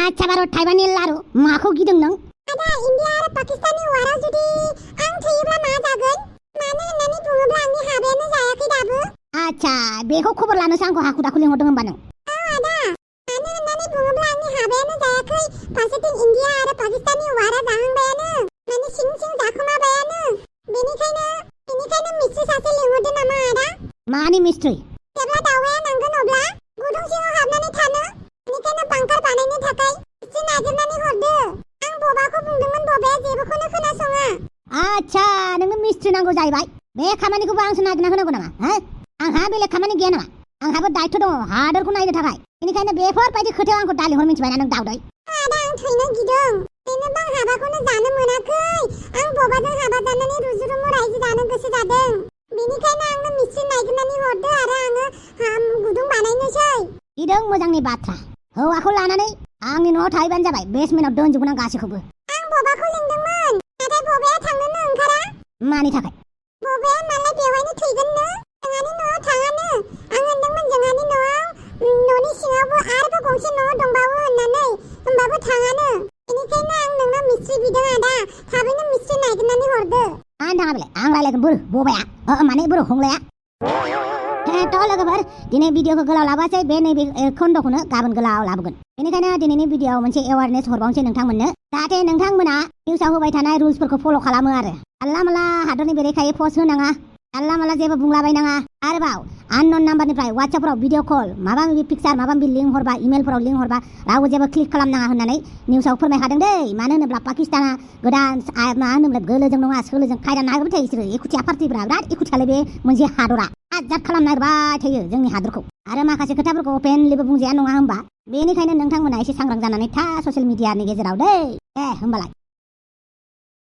आच्छा भारत थाइबानि लारु माखौ गिदों नों? आदा इन्डिया आरो पाकिस्ताननि वाराव जुदि आं थैयोब्ला मा जागोन? मानो होननानै बुङोब्ला आंनि हाबायानो जायाखै दाबो। आच्छा बेखौ खबर लानोसो आंखौ हाखु दाखु लिंहरदों होनबा नों? औ आदा, मानो होननानै बुङोब्ला आंनि हाबायानो जायाखै। फारसेथिं इन्डिया आरो पाकिस्ताननि वारा जाहांबायानो, माने सिं सिं जाखोमाबायानो। बेनिखायनो मिस्ट्रि सासे लिंहरदो नामा आदा? मानि मिस्ट्रि? जेब्ला दावहाया नांगोन अब्ला गुदुं सिङाव हाबनानै थानो, बेनिखायनो बांकार बानायनो थाखाय मिस्ट्रि नागिरनानै हरदो। आं बबाखौ बुंदोंमोन, बबाया जेबोखौनो खोनासङा। आच्छा नोंनो मिस्ट्रि नांगौ जाहैबाय। बे खामानिखौबो आंसो नागिरना होनांगौ नामा? हो? आंहा बेलेग खामानि गैया नामा? आंहाबो दायित्व दङ हादोरखौ नायनो थाखाय। बेनिखायनो बेफोरबायदि खोथायाव आंखौ दालिहर मिथिबायना नों दाउदै? आदा आं थैनो गिदों। बेनोबा आं हाबाखौनो जानो मोनाखै। आं बबाजों हाबा जानानै रुजु-रुमु रायजो जानो गोसो जादों। बेनिखायनो आंनो मिस्ट्रि नागिरनानै हरदो आरो आङो गुदुं बानायनोसै। गिदों मोजांनि बाथ्रा। हौवाखौ लानानै आंनि न'आव थाहैबानो जाबाय। बेसमेन्टआव दोनजोबगोन आं गासैखौबो। आं बबाखौ लिंदोंमोन, नाथाय बबाया थांनोनो ओंखारा। मानि थाखाय? बबाया मालाय बेवहायनो थैगोननो। जोंहानि न'आव थाङानो। आं होनदोंमोन जोंहानि न'आव न'नि सिङावबो आरोबाव गंसे न' दंबावो होननानै, होमबाबो थाङानो। बेनिखायनो आं नोंनाव मिस्ट्रि बिदों आदा, थाबैनो मिस्ट्रि नागिरनानै हरदो। आं थाङा बेलाय, आं रायलायगोन बुर बबाया माने बुर हंलाया। थ' लोगोफोर दिनै भिडिअखौ गोलाव लाबोसै, बे नैबे खोन्दोखौनो गाबोन गोलाव लाबोगोन। बेनिखायनो दिनैनि भिडिअआव मोनसे एवारनेस हरबावनोसै नोंथांमोननो, जाहाथे नोंथांमोना निउसाव होबाय थानाय रुल्सफोरखौ फल' खालामो आरो जानला मानला हादरनि बेरेखायै पस्ट होनाङा, जानला मानला जेबो बुंलाबायनाङा। आरोबाव आननन नाम्बारनिफ्राय वाट्सएपफोराव भिडिअ कल, माबा माबि पिक्सार, माबा माबि लिंक हरबा, इमेलफोराव लिंक हरबा रावबो जेबो क्लिक खालामनाङा होननानै निउसाव फोरमायखादों दै। मानो होनोब्ला पाकिस्ताना गोदान मा होनोब्ला गोलोजों नङा सोलोजों खायदा नागिरबाय थायो बिसोरो। एखुथिया पार्टिफ्रा बिराद एखुथियालै बे मोनसे हादरा आजाद खालामनो नागिरबाय थायो जोंनि हादरखौ। आरो माखासे खोथाफोरखौ अपेनलिबो बुंजाया नङा होमबा? बेनिखायनो नोंथांमोना एसे सांग्रां जानानै था ससियेल मिडियानि गेजेराव दै। होमबालाय